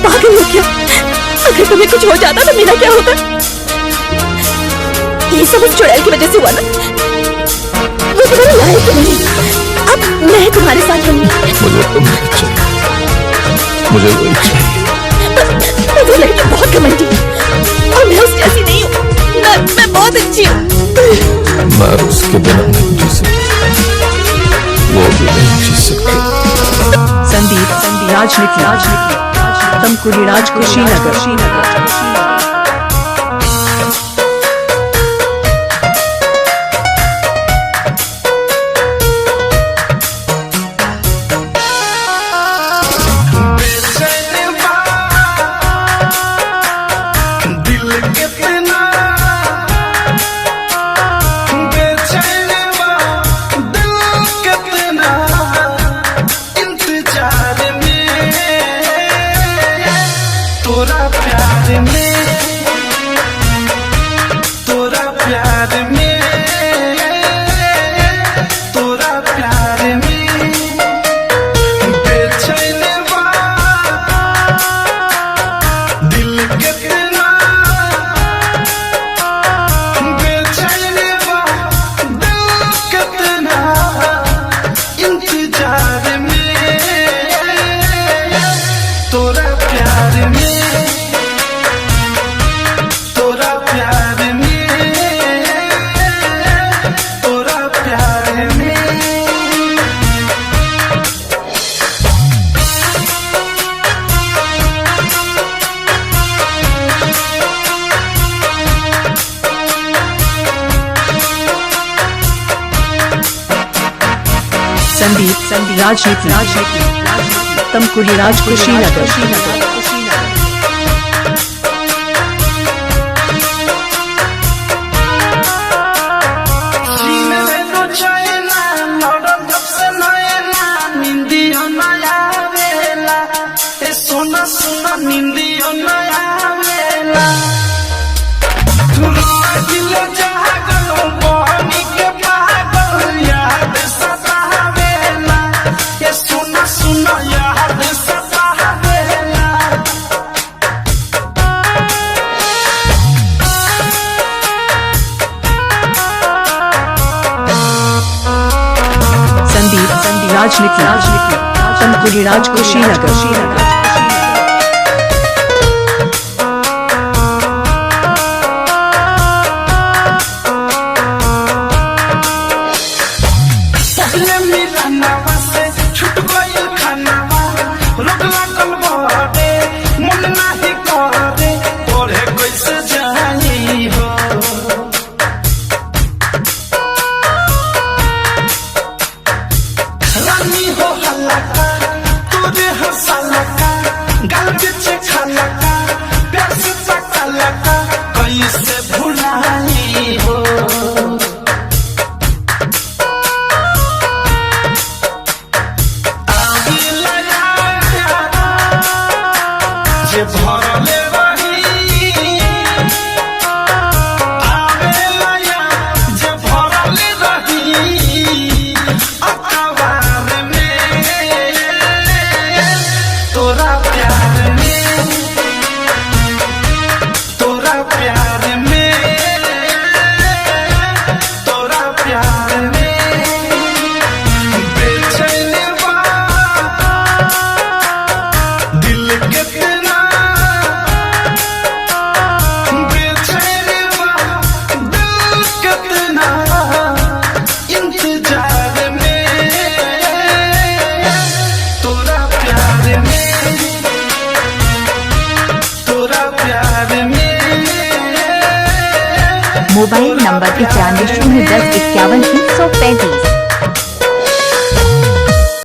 पागल हो क्या? अगर तुम्हें कुछ हो जाता तो मेरा क्या होता? ये सब उस चुड़ैल की वजह से हुआ ना। वो तुम्हारे लायक नहीं। अब मैं तुम्हारे साथ रहूंगी। मुझे तुम नहीं चाहिए, मुझे वही चाहिए। पर वो लड़की बहुत घमंडी और मैं उस जैसी नहीं हूँ। मैं बहुत अच्छी हूँ। मैं उसके बिना नहीं जी सकता, वो भी नहीं जी सकती। संदीप राजनीति तमकुही राज कुशीनगर। दिल कितना बेचैन बा, दिल कितना इंतजार में, तोरा प्यार में, तोरा प्यार में, तोरा प्यार में बेचैन बा, दिल कितना बेचैन बा, दिल कितना इंतजार में, तोरा प्यार में, तोरा प्यार में, तोरा प्यार में। संदीप राजनीति तमकुही राज कुशीनगर। सीने में तो चैना, लड़न जब से नैना, निंदियो न आवेला, ए सोना सोना निंदियो न आवेला। तू रोए दिल जागल, पानी के पागल, याद सतावेला, ए सोना सोना याद सतावेला। संदीप राजनीति तमकुही राज कुशीनगर। पहले मेरा नावा से छूट गइल खानावा, रोग लागल बाटे, मन नाही करे, पढ़े कैसे जाई हो। रानी हो हल्ला, तोरे हंसाला, गाल बिचे खाला, प्यार से चकाला, कैसे भुलाई हो। जे भरले रही आवेला याद, जे भरले रही अखबार में, तोरा प्यार में, तोरा प्यार में, तोरा प्यार में बेचैन बा, दिल कितना बेचैन बा, दिल कितना इंतजार में, तोरा प्यार में, तोरा प्यार में। Mobile number 95 0 10 51 335।